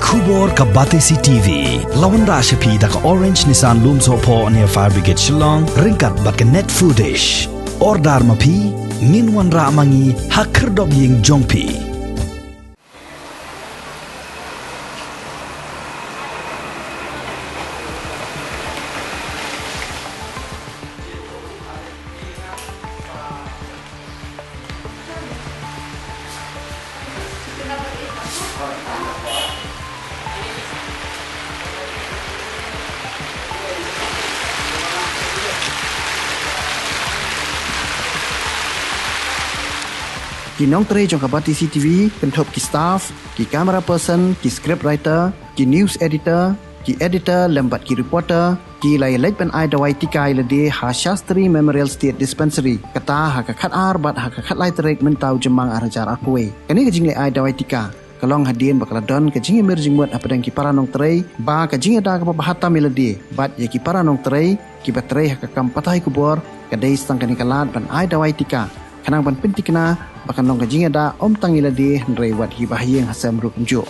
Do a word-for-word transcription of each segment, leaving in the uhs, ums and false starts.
Khubor ka Batesi T V. La wanrah sha phi da ka Orange Nissan Lumsohphoh near Fire Brigade Shillong, ryngkat bad ka Net Foodish. Order ma phi, ngin wanrah ma ngi ha khyrdop ïing jong phi. Ki nongtrei jong ka Batesi T V, kynthup ki staff, ki camera person, ki script writer, ki news editor, ki editor lem bad ki reporter, ki la ïaleit ban ai dawai tika ïa lade ha Shastri Memorial State Dispensary, kata ha ka khat ar bad ha ka khat lai tarik mynta u Jymmang ar hajar arphew wei. Kane ka jingleit ai dawai tika ka long hadien ba ka la don ka jingïamir jingmut hapdeng ki para nongtrei ba ka jingïada kaba bha tam ïa lade bad ïa ki para nongtrei kiba trei ha ka kam pathai khubor, ka dei sa tang kane ka lad ban ai dawai tika, khnang ban pynthikna ba kan long ka jingïada ym tang ïa lade hynrei wat hi ba ha ïing ha sem ruh kumjuh.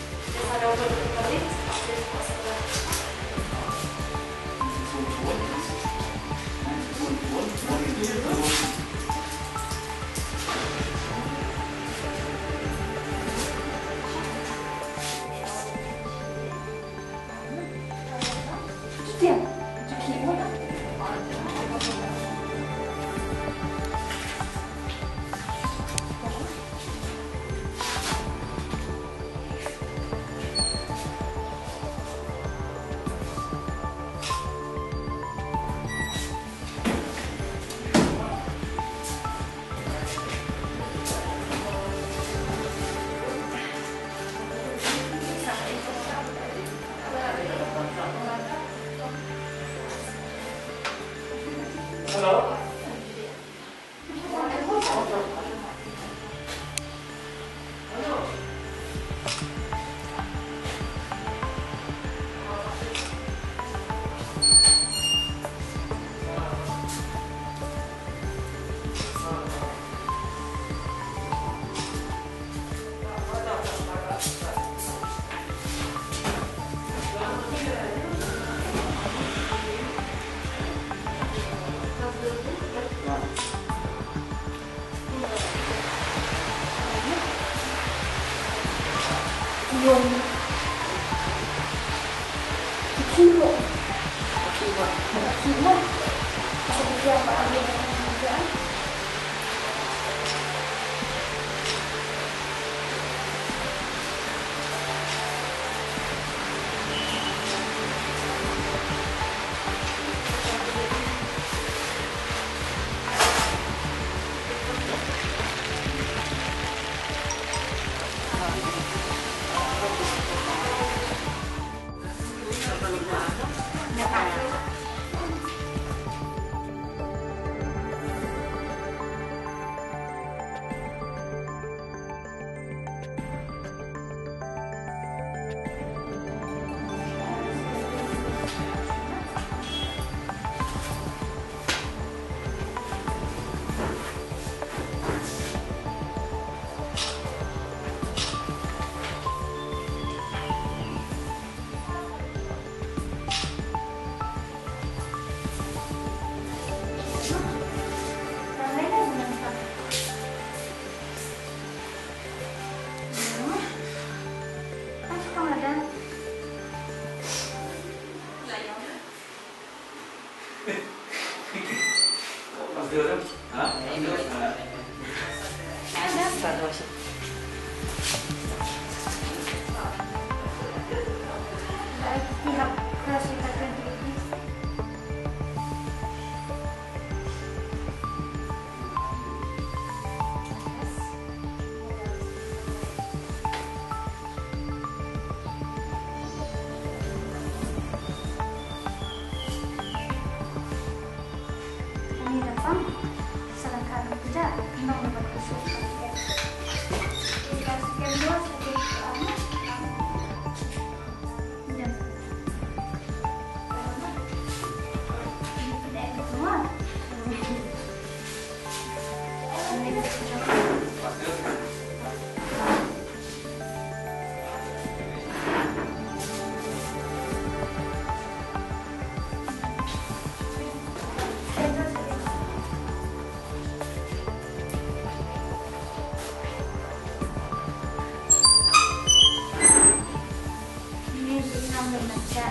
Te mynta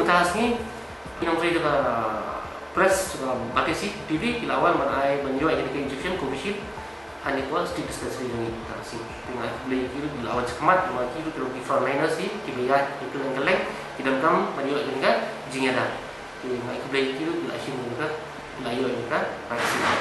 ka sngi, nongtrei jong ka press, jong ka Bharati T V, ki la wan ban ai, ban ïoh ïa ka injection Covishield ha kane ka state dispensary jong ngi mynta ka sngi. Te nga ai khublei ïa ki ruh ki la wan shakhmat, namar ki ruh ki long ki frontliners hi, kiba ïaid kylleng kylleng, ki donkam ban ïoh ïa kane ka jingïada. Te nga ai khublei ïa ki ruh ki la shim ïa ka, ki la ïoh ïa ka vaccine.